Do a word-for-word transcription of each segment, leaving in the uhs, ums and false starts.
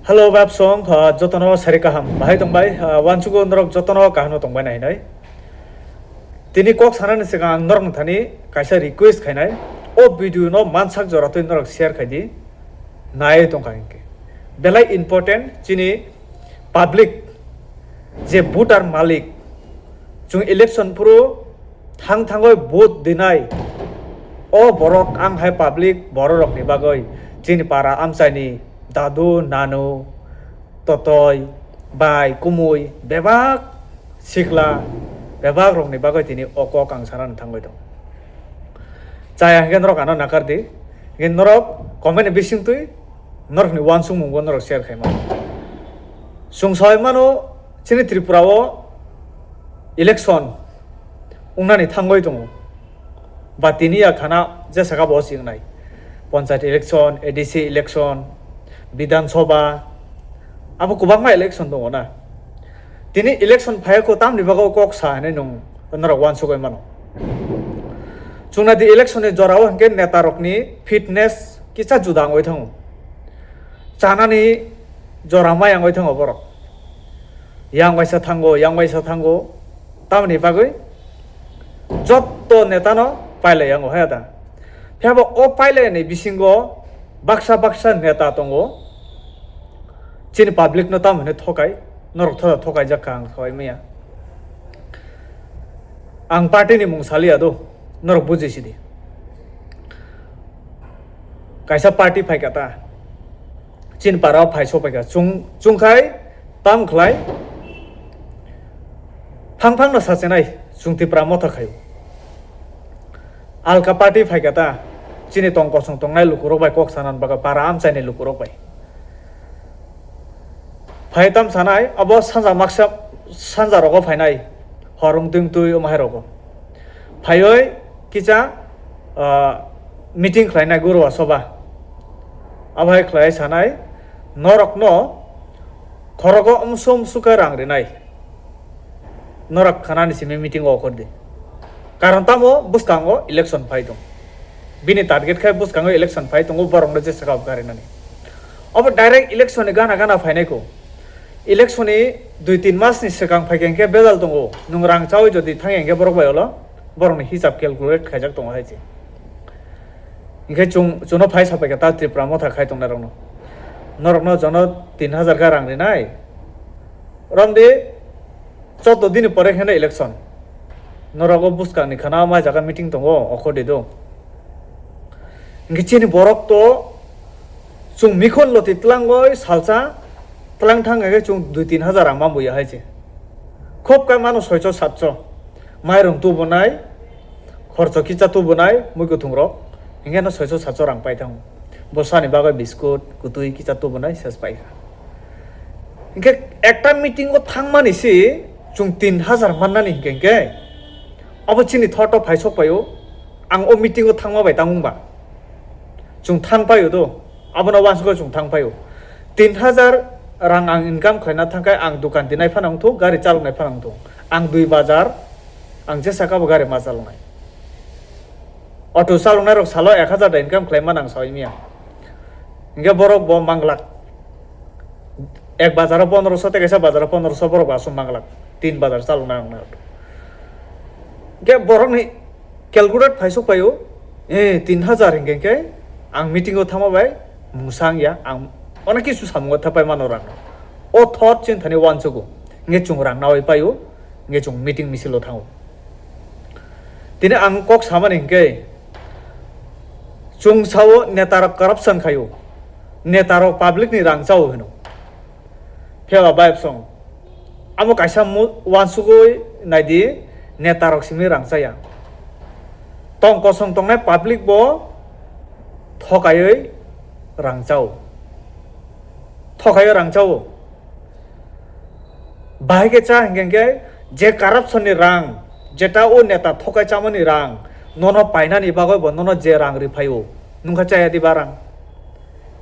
Hello, bab song, ah, jotono sari kaham. Bahai tongbai, ah, wansugo norok jotono kaham tongbai nai nai. Tini kok sanani swkang ang norok thani kaisa request khainai. O video no mansak jora twi norok share khai di. Nai tongkha hinkhe. Belai important chini public je voter malik chung election phuru thang thangoi vote dinai. O borok ang hai public borok rokni bagoi chini para amchaini dadu, nanu, totoi, bai, kumui, bebak sikla, bebak rokni bagoi tini o kok ang sanani thangoi tongo. Chaya hinkhe norok ano nakar di, hinkhe norok comment ni bising twi norokni wansukmung bo norok share khai mano. Chwng sai mano chini Tripura o election wngnani thangoi tongo. Ba tini ya khana jesa kha bo singnai. Panchayat election, A D C election, Bidhan Sabha, abo kwbangma election tongo na. Tini election phaiya ko tamni bagwi kok sa hinwi nwng norok wansugwi mano. Chwng nai di election ni jorao hinkhe neta rokni fitness kisa juda wngwi thango. Chanani jora ma yangwi thango borok. Yang waisa thango, yang waisa thango. Tamni bagwi jotto netano pailai yango hai da. Phiya bo o pailai ni bisingo baksa baksa neta tongo. Chini public no tamo hinwi thokai, norok thoda thokai jak kha ang sawai maya. Ang party ni mung saliya do, norok buji sidi. Kaisa party phai kha ta, chini para o phai so phai kha, chung, chung khai tam khlai, phang phang no sachinai, chung Tipra motha khai. Alka party phai kha ta, chini tong kosong tongnai lukurok bai kok sanan bagwi para amchaini lukurok bai. Phai tam sanai, abo sanja maksa, sanja rogo phainai, horung twng twi omo hai rogo. Phaioi kisa, ah, meeting khlainai Gurwa Sabha. Abo hai khlai sanai, norokno khorogo umsum suka rang rinai. Norok khanani simi meeting o okhor di. Karon tamo bwskango election phai tong. Bini target khai bwskango election phai tongo, borokno jesa kha garinani. Obo direct election ni gana gana phainai ko. Election ni dui tin mas ni swkang phai khe bejal tongo. Nwng rang chawi jodi thang khe borok bai olo, borokni hisab calculate khaijak tongo hai se. Hinkhe chung, chuno phai sapai kha ta Tripura motha khai tongnai rokno. Norokno jono tin hajar kha rang rinai. Romdi, chotto dini pore kheno election. Norok o bwskang ni khana ma jaga meeting tongo, okhor di do. Hinkhe chini borok to chung mikhon loti tlangoi salsa tlang thang khe chung dui tin hajar rang mambo ya hai se. Khub kai mano soicho satcho. Mairung tubunai, khorcho kisa tubunai, mui kuthung rok. Hinkhe no soicho satcho rang pai thango. Bwsani bagwi biskut, kutui kisa tubunai ses pai kha. Hinkhe ekta meeting o thangmani si chwng tin hajar mannani hinkhe, hinkhe abo chini thot o phai sok paio. Ang o meeting o thangma bai tangmung ba chwng thang paio do, abono wansukgo chwng thang paio. Tin hajar rang ang income khlaina thangkhe ang dukan dinai phano wngthung, gari chaloknai phano wngthung. Ang dui bajar, ang jesa kha bo gari ma chaloknai. Auto chaloknai rok salo ek hajar da income khlai mano ang sawi maya. Hinkhe borok bo manglak. Ek bazar o pondroso tei kaisa bazar o pondroso borok bo aswk manglak. Tin bazar chaloknai wngnai auto. Hinkhe borokni calculate phaisok paio, eh, tin hajar hinkhe khe ang meeting o thangma bai mungsa wngya, ang onek kisu samungo thapai mano rang. O thot chini thani uansugo. Hinkhe chwng rang nawi paio, hinkhe chwng meeting misil o thango. Tini ang kok samani hinkhe, chwng sao netarok corruption khaio, netarok public ni rang chao hino. Phiya ba bayapsong, amo kaisa mu-, uansugwi naidi, netarok simi rang chaya. Tong kosong tongnai public bo thokaiwi rang chao. Thokaiwi rang chao. Bahai khe cha hinkhe hinkhe je corruption ni rang, jeta o neta thokai chamani rang, nono painani bagwi bo nono je rang ri phaio, nungkha chaya diba rang?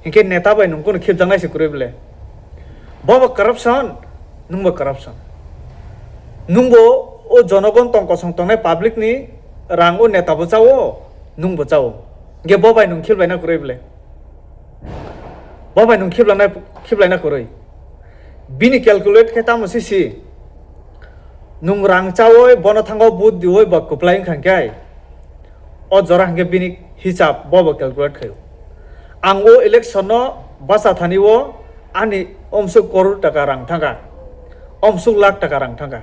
Hinkhe neta bai nung kunu khibjaknai se kwrwi bwle? Bo bo corruption, nungbo corruption. Nungbo o jonogon tong kosong tongnai public ni rang o neta bo chao, nungbo chao. Hinkhe bo bai nung khilbaina kwrwi bwle? Bo bai nwng khiblana, khiblana kwrwi. Bini calculate khe tamo sisi. Nwng rang chawi bono thango vote diwi bo kwplai wngkha khe. O jora hwnkhe bini hisab bo bo calculate khaio. Ang o election no bacha thani o ani omsuk koror taka rang thangkha. Omsuk lakh taka rang thangkha.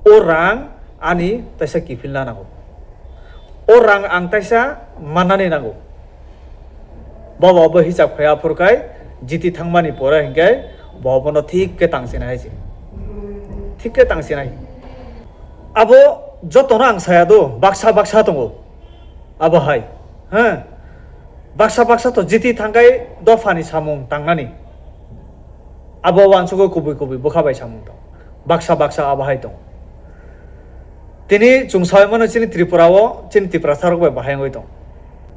O rang ani taisa kiphilna nango. O rang ang taisa mannani nango. Bobo bo hisab khaya phurkai jiti thangmani pore hinkhe bobono thik khe tangsinai hai se. Thik khe tangsinai. Abo jotono ang saya do, baksa baksa tongo. Abo hai. He. Baksa baksa to jiti thangkai dophani samung tangnani. Abo uansukgo kubui kubui bwkha bai samung tong. Baksa baksa abo hai tong. Tini chwng sawi mano chini Tripura o, chini Tiprasa rok bai bahai wngwi tong.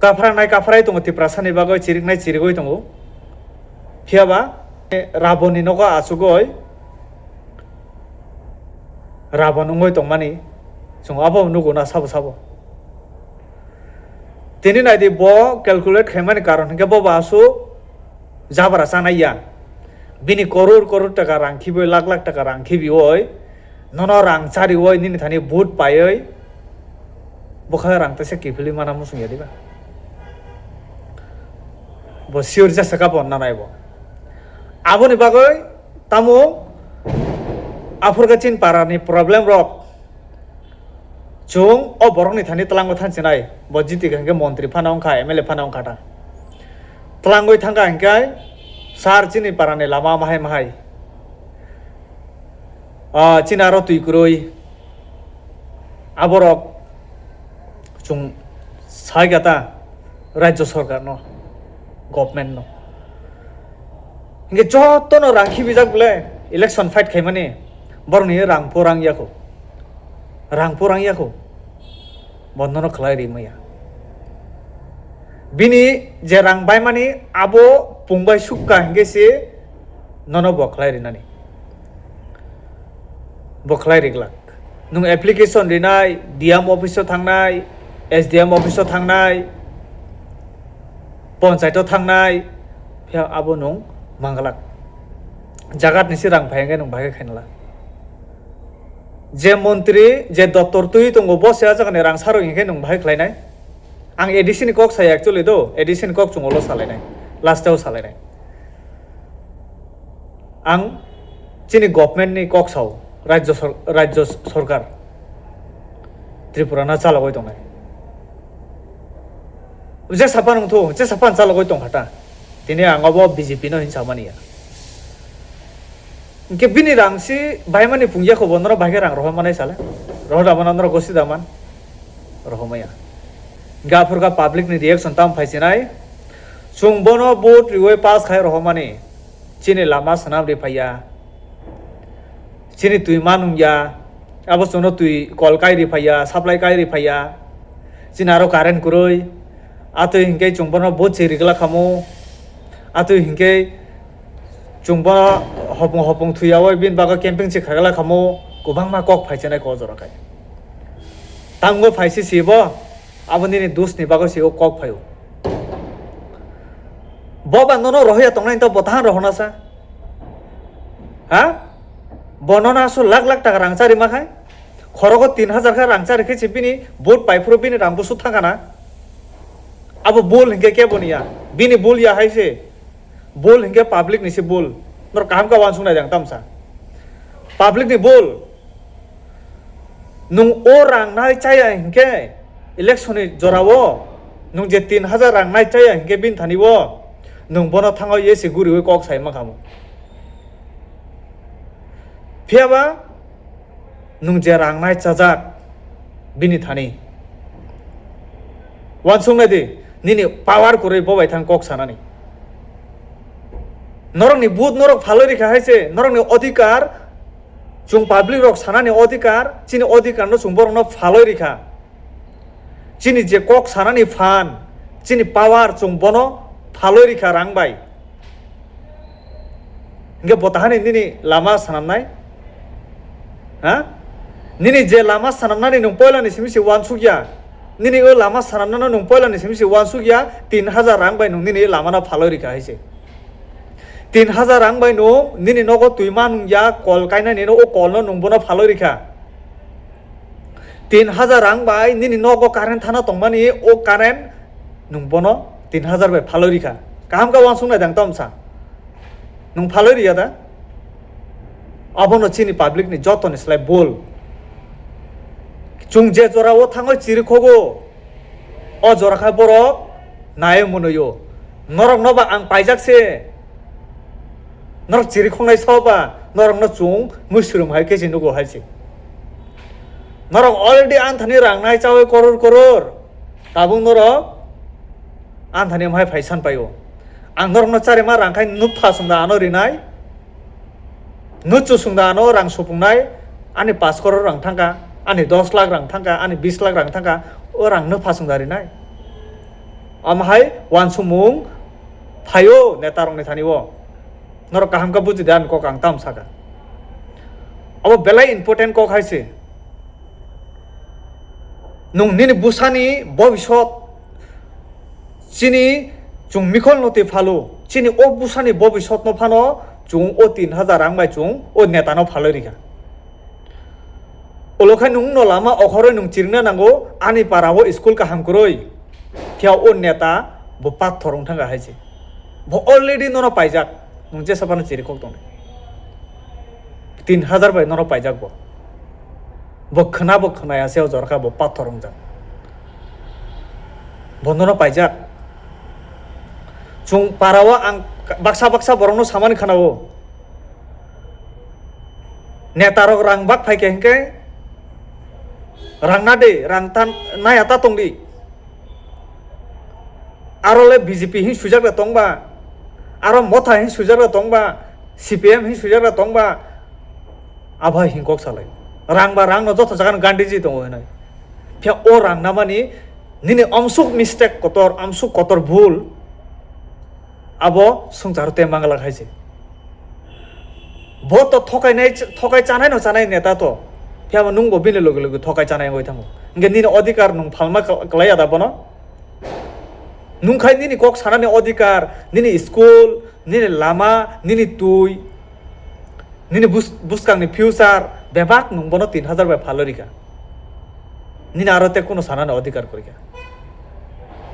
Kaphra nai kaphrai tongo Tiprasa ni bagwi, chiriknai chirigwi tongo. Phiya ba Rabon ni nogo achugwi Rabon wngwi tongmani chwng abo nugo na sabo sabo. Tini naidi bo calculate khaimani karon hinkhe bo bo aswk jabra chanai ya. Bini koror koror taka rang khibiwi, lakh lakh taka rang khibiwi, nono rang chariwi nini thani vote paiwi bwkha rang taisa kiphilwi mana muchung ya diba? Bo sure jasa ka bo nanai bo. Aboni bagwi tamo aphurkhe chini para ni problem rok. Chwng o borokni thani twlangwi thansinai, bo jiti kha hinkhe montri phano wngkha, M L A phano wngkha ta. Twlangwi thangkha hinkhe sir chini parani lama mahai mahai. Ah, chini aro twi kwrwi. Aborok chwng sai kha ta. Rajya Sarkar no, government no. Hinkhe jotono rang khibijak bole election fight khaimani borokni rang po rang yakho. Rang po rang yakho. Bonono khlai ri maya. Bini je rang baimani abo pungbai sukka hinkhe se nono bo khlai rinani. Bo khlai riglak. Nwng application rinai, D M office o thangnai, S D M office o thangnai, ponchait o thangnai, phiya abo nwng manglak. Jagat ni se rang phai hwnkhe nwng bahai khe khainala. Je montri, je doptor twi tongo, bo se a jagani rang sarwi hwnkhe nwng bahai khlainai. Ang A D C ni kok saya actually do, A D C ni kok chwng ulo salainai, last o salainai. Ang chini government ni kok sao, rajya sor-, rajya sorkar Tripura na chalogwi tongnai. Je sapan wngthu, je sapan chalogwi tongkha ta. Tini ang obo B J P no hin samani ya. Hinkhe bini rang si baimani pungya kho bo norok bahai khe rang rohor manai sale. Rohor da man norok gosi da man. Rohor maya. Hinkhe aphurkha public ni reaction tam phaisinai. Chwng bono vote riwi pass khai rohormani. Chini lama swnam ri phaiya. Chini twi ma nungya. Abo chwngno twi kol kai ri phaiya, supply kai ri phaiya. Chini aro current kwrwi. Atwi hinkhe chwng bono vote se rigla khamu. Atwi hinkhe chwng bono hopung hopung thuyawi bini bagwi camping se khagla khamu. Kwbangma kok phaisinai kok jora khai. Tango phaisi sibo. Abo nini dus ni bagwi se o kok phaio. Bo ba nono rohorya tongnai to bo tahan rohorna sa. Ha? Bo nono aswk lakh lakh taka rang chari ma khai. Khorogo tin hajar kha rang chari khe se bini vote pai phuru bini rang busu thangana. Abo bul hinkhe kebo ni ya. Bini bul ya hai se. Bul hinkhe public ni se bul. Nor kaham khe uansuk nai jang tamsa. Public ni bul. Nwng o rang nai chaya hinkhe election ni jora o nwng je tin hajar rang nai chaya hinkhe bini thani o nwng bono thango ye se guriwi kok sai mankha mo. Phiya ba nwng je rang nai chajak bini thani. Uansuk nai di, nini power kwrwi bo bai thang kok sanani. Norokni vote norok phalwi rikha hai se, norokni odhikar, chwng public rok sanani odhikar, chini odhikar no chwng borok no phalwi rikha. Chini je kok sanani phan, chini power chwng bono phalwi rikha rang bai. Hinkhe bo tahani nini lama swnamnai? Ha? Nini je lama swnamnani nwng poilani simi se uansuk ya. Nini o lama swnamnano nwng poilani simi se uansuk ya, tin hajar rang bai nwng nini lama no phalwi rikha hai se. Tin hajar rang bai nwng nini nogo twi ma nung ya, kol kainani no, o kol no nwng bono phalwi rikha. Tin hajar rang bai nini nogo current thana tongmani, o current nwng bono tin hajar bai phalwi rikha. Kaham khe uansuk nai dang tamsa? Nwng phalwi riya da? Abono chini public ni jotoni slai bul. Chwng je jora o thangwi chiri khogo, o jora kha borok nai mwnwi o. Norok no ba ang paijak se. Norok chiri khongnai sao ba, norok no chwng muisurum hai khe se nugo hai se. Norok already anthani rang nai chawi koror koror. Tabuk norok anthani amhai phai san paio. Ang norokno charima rang khai nupha songda ano rinai. Nuchu songda ano rang supungnai. Ani paanch koror rang thangka, ani dos lakh rang thangka, ani bis lakh rang thangka, o rang nupha songda rinai. Amhai uansukmung phaio netarokni thani o. Norok kaham khe buji de ani kok ang tam saka. Abo belai important kok hai se. Nwng nini bwsani bobisot chini chwng mikhol no twi phalo, chini o bwsani bobisot no phano chwng o tin hajar rang bai chwng o neta no phalwi rikha. Olo khai nwng no lama okhoroi nwng chirikna nango, ani para o school kaham kwrwi, phiya o neta bo pathor wng thangkha hai se. Bo already nono paijak, nwng jesa phano chiri kok tongdi. Tin hajar bai nono paijak bo. Bo khwna bo khwnaya se o jorkha bo pathor wngjak. Bo nono paijak. Chwng para o ang baksa baksa borokno samani khwnao. Netarok rang bak phaikha hinkhe rang na de, rang tan naya ta tongdi. Aro le B J P hin sujak da tongba, aro Motha hin sujak da tongba, C P M hin sujak da tongba, abo hai hin kok salai. Rang ba rang no joto jaga no Gandhiji tongo hinoi. Phiya o rang namani nini amsuk mistake kotor, amsuk kotor bhul, abo swngcharo te manglak hai se. Bo to thokainai, thokai chanai no chanai neta to. Phiya bo nwng bo bini loge loge thokai chanai wngwi thango. Hinkhe nini odhikar nwng phalma kla-, klai ya da bono? Nwng khai nini kok sanani odhikar, nini school, nini lama, nini twi, nini bus-, bwskangni future, bebak nwng bono tin hajar bai phalwi rikha. Nini aro te kuno sanani odhikar kwrwikha.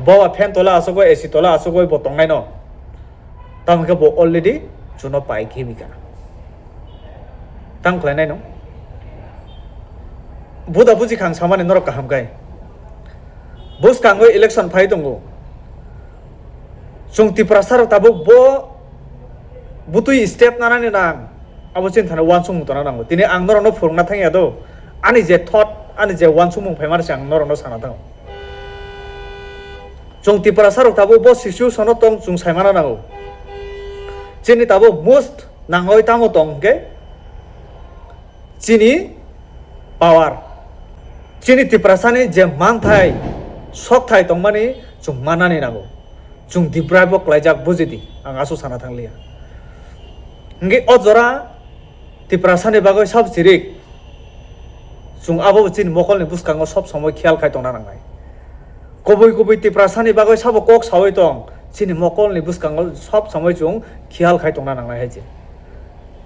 Bo ba fan tola asugwi, A C tola asugwi bo tongnaino. Tamo khe bo already chuno pai khibika. Tamo khlainai no? Buda buji khang samani norok kaham khai. Bwskango election phai tongo. Chwng Tiprasa rok tabuk bo butwi step nanani nang. Abo chini thani uansukmung tongna nango. Tini ang norokno phwrwngna thangya do. Ani je thought, ani je uansukmung phaimani se ang norokno sana thango. Chwng Tiprasa rok tabuk bo situation o tong chwng saimana nango. Chini tabuk most nangoi tamo tong hwnkhe chini power. Chini Tiprasani je manthai, sokthai tongmani chwng manani nango. Chwng Tibrai bo klaijak bujidi, ang aswk sana thangliya. Hwnkhe o jora Tiprasani bagwi sab chirik. Chwng abo bo chini mokolni bwskango sob somoi khiyal khai tongna nangnai. Kubui kubui Tiprasani bagwi sabo kok saui tong, chini mokolni bwskango sob somoi chwng khiyal khai tongna nangnai hai se.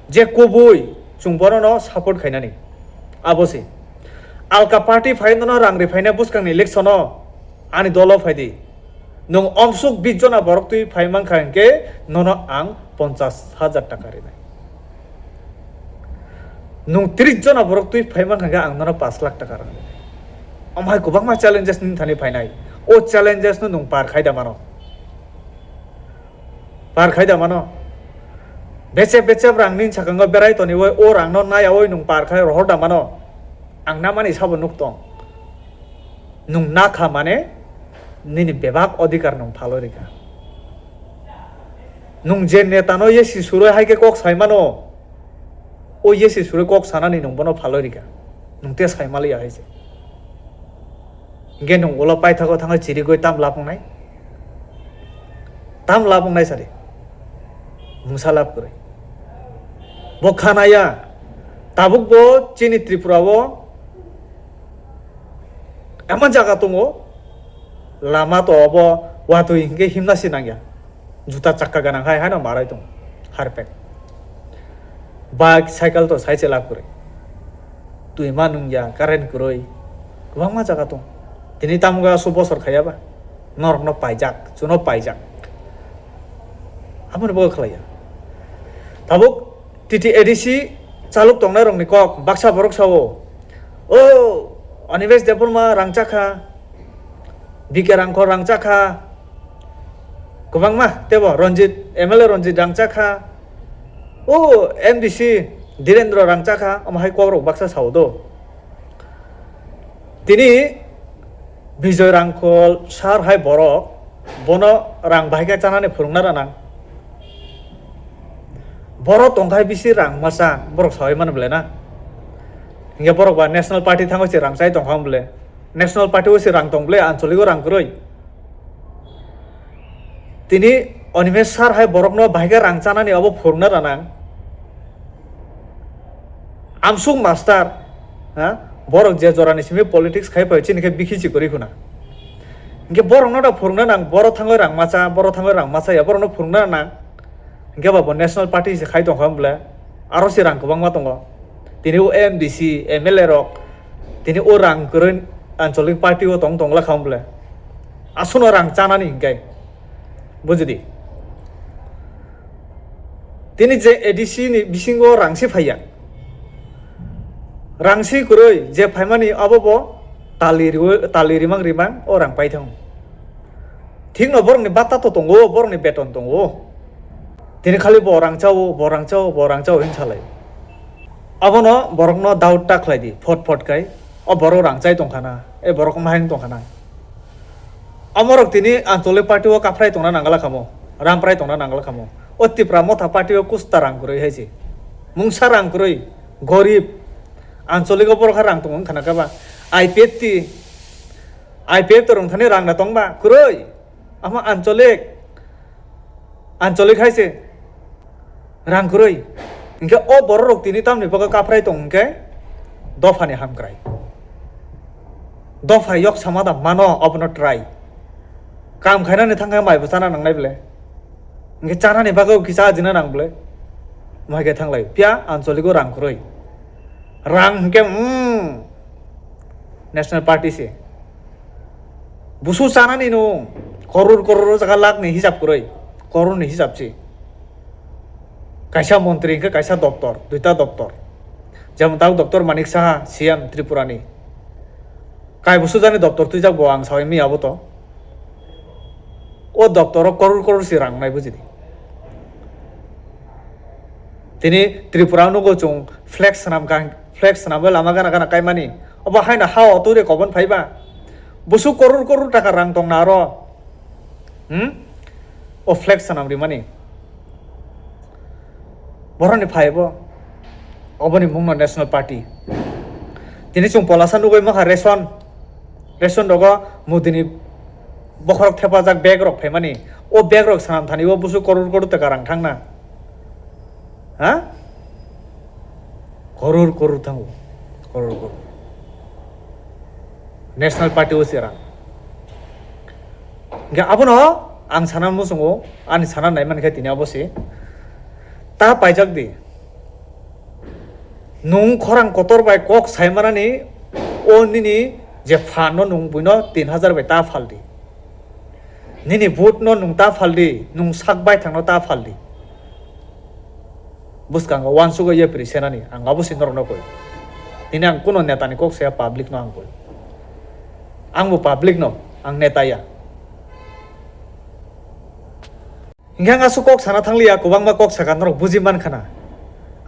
Je kubui chwng bonono support khainani. Abo se. Alka party phai nono rang ri phaina bwskangni election-o ani dolo phaidi. Nwng omsuk bis jona borok twi phai mankha hinkhe nono ang ponchas hajar taka rinai. Nwng tris jona borok twi phai mankha hinkhe ang nono pash lakh taka rinai. Omo hai kwbangma challenges nini thani phainai. O challenges no nwng par khai da mano. Par khai da mano. Bechep bechep rang nini sakango berai toniwi o rangno nayawi nwng par khai rohor da mano. Ang namani sabo nuk tong. Nwng nakha mane nini bebak odhikar nwng phalwi rikha. Nwng je netano yesi suroi hai khe kok sai mano, o yesi suroi kok sanani nwng bono phalwi rikha. Nwng te sai maliya hai se. Hinkhe nwng ulo paithago thangwi chirigwi tam lab wngnai? Tam lab wngnai sadi? Mungsa lab kwrwi. Bo khanaya, tabuk bo chini Tripura o emon jaga tongo, lama to obo watwi hinkhe himna si nangya. Juta chakka ganang hai haino marai tongo. Harpek. Bike, cycle to sai chela kwrwi. Twi ma nung ya, current kwrwi. Kwbangma jaga tong. Tini tamo ga su bosor khaya ba. Norok no paijak, chuno paijak. Amoni bogo khlaiya. Tabuk T T A D C chaluk tongnai rokni kok baksa borok sao. O Anivesh Debbarma rangchakha. B K Rangkhol rangchakha. Kwbangma tebo Ranjit, M L A Ranjit rangchakha. O M D C Dhirendra rangchakha, omo hai kokrok baksa sao do. Tini Bijoy Rangkhol sir hai borok, bono rang bahai khe chanani phwrwngna ranang. Borok tongkhai bisi rang masa, borok sawi mano bwle na. Hinkhe borok ba National Party thango se rang chai tongkha bwle. National Party o se rang tong bwle, ancholigo rang kwrwi. Tini Animesh sir hai borokno bahai khe rang chanani abo phwrwngna ranang. Amsuk master, ha? Borok je jorani simi politics khai phai chini khe bikhi si kwrwi khuna. Hinkhe borokno da phwrwngna nang, borok thangwi rang macha, borok thangwi rang macha ya, borokno phwrwngna nang. Hinkhe ba bo National Party se khai tongkha bwle, aro se rang kwbangma tongo. Tini o M D C, M L A rok, tini o rang kwrwi ancholic party o tong tongla kha bwle. Aswkno rang chanani hinkhe. Bujidi. Tini je A D C ni bisingo rangsi phaiya. Rangsi kwrwi je phaimani abo bo tali riwi, tali rimang rimang o rang paithango. Thikno borokni bata to tongo, borokni beton tongo. Tini khali bo rang chao, bo rang chao, bo rang chao hin salai. Abono borokno doubt ta khlai di, phot phot kai. O borok rang chai tongkhana, e borok mahai tongkhana. Amorok tini ancholic party o kaphrai tongna nangala khamo, ramprai tongna nangala khamo. O Tipra Motha party o kusta rang kwrwi hai se. Mungsa rang kwrwi, gorib. Ancholic o borok ha rang tongo wngkhana khe ba. I P F T, I P F T rong thani rang na tongba kwrwi. Ama ancholic, ancholic hai se. Rang kwrwi. Hinkhe o borok rok tini tamni bagwi kaphrai tong hinkhe dophani hamkrai. Dopha yok sama da mano obono try. Kam khainani thangkhe maibo chana nangnai bwle. Hinkhe chanani bagwi kisa ajina nang bwle. Mai khe thanglai. Phiya ancholigo rang kwrwi. Rang hinkhe, mm, National Party se. Busu chanani no koror koror o jaga lakh ni hisab kwrwi, koror ni hisab se. Kaisa montri hinkhe kaisa doptor, duita doptor. Jemon tabuk Doctor Manik Saha, C M Tripura ni. Kai busu jani doptor twijak bo ang sawi mi abo to. O doptor o koror koror se rang nai bujidi. Tini Tripura o nugo chwng flex swnam ka, flex swnamwi lama gana gana kaimani. Obo haino ha o twi rw kobon phaiba. Busu koror koror taka rang tongna aro. Hmm? O flex swnam rimani. Boroni phaibo. Oboni mungno National Party. Tini chwng polasa nugwi mankha ration. Ration rogo Modini bokhorok thepajak bag rok phaimani. O bag rok swnam thani o busu koror koror taka rang thangna. Ha? Koror koror thango. Koror koror. National Party o se rang. Hinkhe abono ang sana muchungo, ani sana naimani khe tini abo se. Ta paijak di. Nung khorang kotor bai kok saimanani o nini je phan no nung buino tin hajar bai ta phaldi. Nini vote no nung ta phaldi, nung sak baithang no ta phaldi. Bwskango uansukgo yapri senani, ang abo se norokno koi. Tini ang kuno netani kok saya, public no ang koi. Ang bo public no, ang neta ya. Hinkhe ang aswk kok sana thangliya, kwbangma kok saka norok buji man khana.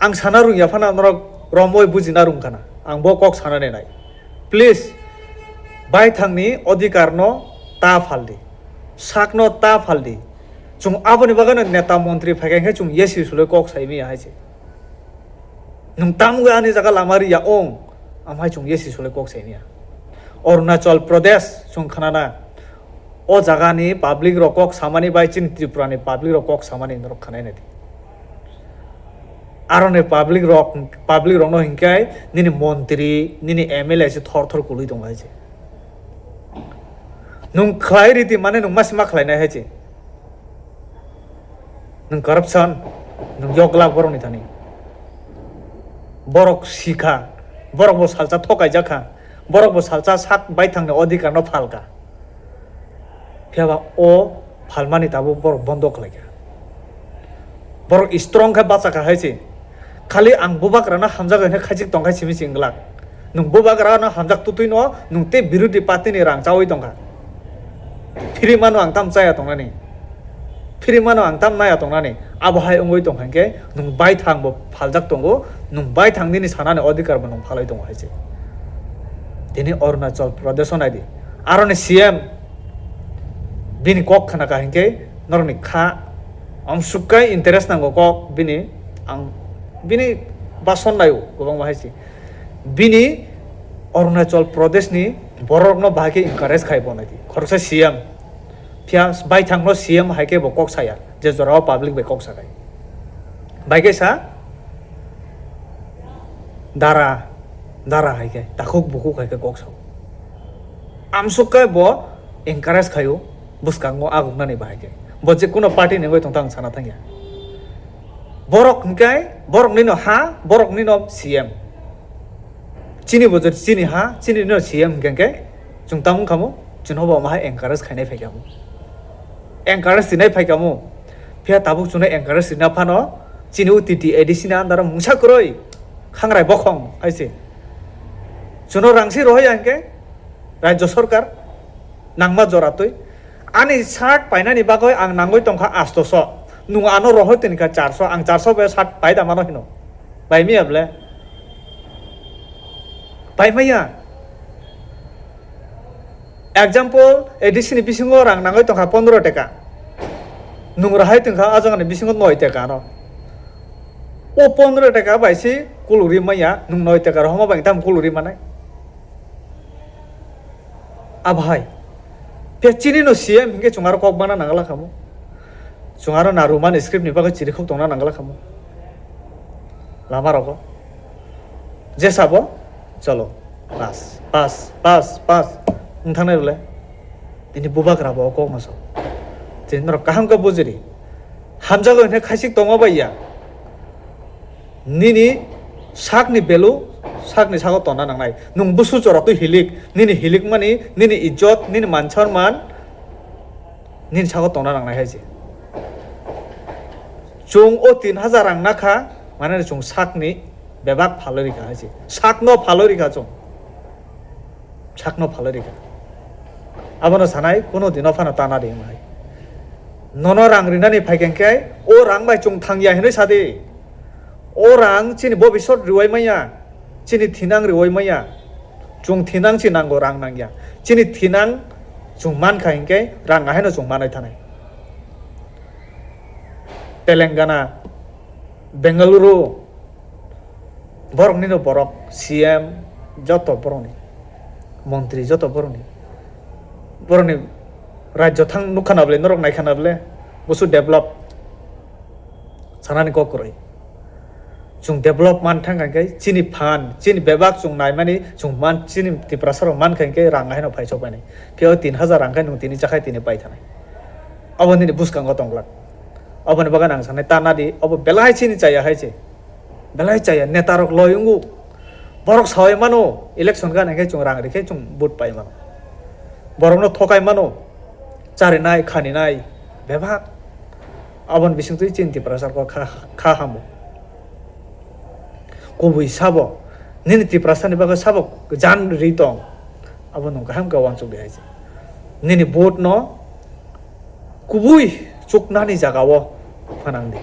Ang sana rwngya phano norok romwi bujina rwng khana. Ang bo kok sana nenai. Please, baithangni odhikar no ta phaldi. Sakno ta phaldi. Chwng aboni bagwino neta montri phaikha hinkhe chwng yesi suloi kok sai maya hai se. Nwng tamgwi ani jaga lama riya ong, amhai chwng yesi suloi kok sai maya. Arunachal Pradesh chwng khnana, o jagani public rok kok samani bai chini Tripura ni public rok kok samani norok khnai nai di. Aroni public rok, public rokno hinkhe nini montri, nini M L A se thor thor kwlwi tongo hai se. Nwng khlai ridi mane nwng masi ma khlainai hai se. Nwng corruption, Nwng yoklak borokni thani. Borok sikha, borok bo salsa thokaijak kha, borok bo salsa sak baithangni odhikar no phalkha. Phiyaba o phalmani tabuk borok bondo khlaikha. Borok strong khe bachakha hai se. Khali ang bubagrano hamjago hwnwi khaisik tongkha simi se wnglak. Nwng bubagrano hamjak tutwino nwng tei birodhi party ni rang chaui tongkha. Phiri mano ang tam chaya tongnani. Phiri mano ang tam naya tongnani. Abo hai wngwi tongkha hinkhe nwng baithang bo phaljak tongo, nwng baithang nini sanani odhikar bo nwng phalwi tongo hai se. Tini Arunachal Pradesh o naidi. Aroni C M bini kok khna ka hinkhe norokni kha amsukkai interest nango kok bini ang bini bason naio kwbangma hai se. Bini Arunachal Pradesh ni borok no bahai khe encourage khai bo naidi. Khoroksa C M. Phiya baithang no C M hai khe bo kok saya. Je jorao public bai kok sakai. Bai khe sa dara, dara hai khe, takhuk bukhuk hai khe kok sao. Amsuk khe bo encourage khaio bwskango aguknani bahai khe. Bo je kuno party ni wngwi tongtha ang sana thangya. Borok hwnkhe borok nino ha, borok nino C M. Chini bo jodi chini ha, chini no C M hwnkhe khe chwng tamo wngkha mo, chwngno bo omo hai encourage khainai phaikha mo. Encourage rinai phaikha mo. Phiya tabuk chwngno encourage rina phano chini o T T A D C ni under o mungsa kwrwi khangrai bokhong hai se. Chwngno rang se rohor ya hwnkhe Rajya Sarkar nangma jora twi. Ani shirt painani bagwi ang nangwi tongkha astoso. Nwng ano rohor tini kha charso, ang charso bai shirt pai da mano hino. Bai miya ble? Pai maya. Example, A D C ni bisingo rang nangwi tongkha pondro teka. Nwng rohai tongkha o jagani bisingo noi teka no. O pondro teka bai se kuluri maya, nwng noi teka rohorma bai tamo kuluri manai. Abhai. Phiya chini no C M hinkhe chwng aro kok bana nangla khamu. Chwng aro na Roman script ni bagwi chirikhok tongna nangla khamu. Lama rogo. Jesa bo, cholo. Pass, pass, pass, pass. Wng thangnai rwle. Tini bubagra bo o kok no so. Tini norok kaham khe bujiri. Hamjago hwnwi khaisik tongma bai ya. Nini sakni belu sakni sago tonna nangnai. Nwng busu chora twi hilik, nini hilik mani, nini ijjot, nini man sonman, nini sago tonna nangnai hai se. Chwng o tin hajar rang nakha, mane chwng sakni bebak phalwi rikha hai se. Sakno phalwi rikha chwng. Sakno phalwi rikha. Abono sanai, kuno dino phano tana di wng hai. Nono rang rinani phaikha khe, o rang bai chwng thangya hinwi sadi. O rang chini bobisot riwai maya, chini thinang riwai maya. Chwng thinang si nango, rang nangya. Chini thinang chwng mankha hinkhe rang ahaino chwng manwi thanai. Telangana, Bengaluru, borokni no borok, C M, joto borokni, montri joto borokni, borokni rajyo thang nukha na bole, norok naikha na bole, busu develop sanani kok kwrwi. Chwng develop man thang kha khe chini phan, chini bebak chwng naimani, chwng man, chini Tiprasa rok man kha khe rang haino phaisok bai nai. Phiya o tin hajar rang khe nwng tini chakhai tini pai thanai. Obo nini bwskango tong glak. Oboni bagwi ang sanai, ta nadi, obo belai chini chaya hai se. Belai chaya, neta rok loi wngo. Borok sawai mano, election gana khe chwng rang rikhe chwng vote pai mano. Borokno thokai mano, charinai, khaninai, bebak. Aboni bisingtwi chini Tiprasa rok kha, kha hamo. Kubui sabo, nini Tiprasa ni bagwi sabo jan ri tong. Abo nwng kaham khe uansuk di hai se. Nini vote no kubui chuknani jaga o phanang di.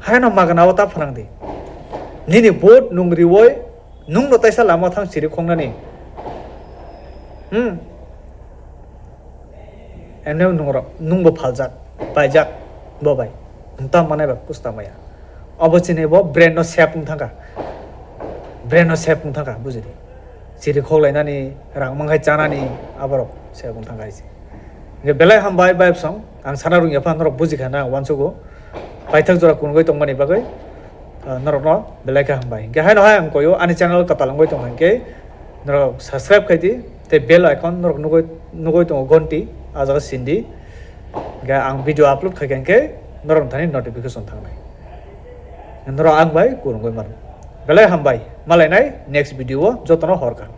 Haino magana o ta phanang di. Nini vote nwng riwoi nwng no taisa lama thang siri khongnani. Hmm. Emne nwng rok, nwng bo phaljak, paijak, bo bai. Nwng ta manai ba kusta maya. Obo chini bo brain no sep wng thangkha. Brain no sep wng thangkha, bujidi. Chiri khoklainani, rang mankhai chanani, aborok sep wng thangkha hai se. Hingke belai hambai, bai bwsong. Ang sana rwngya pha norok bujikha na, ang uansugo. Paithak jora kunugwi tongmani bagwi, ah, norokno belai khe hambai. Hingke haino hai ang koyo, ani channel kwtal wngwi tongkha hingke norok subscribe khai di, tei bell icon norok nugwi, nugwi tongo gonti, ah jaga sindi. Hingke ang video upload khaikha hingke norok thani notification thangnai. Norok ang bai kurungwi mano. Belai hambai, malainai next video o jotono hor kaham.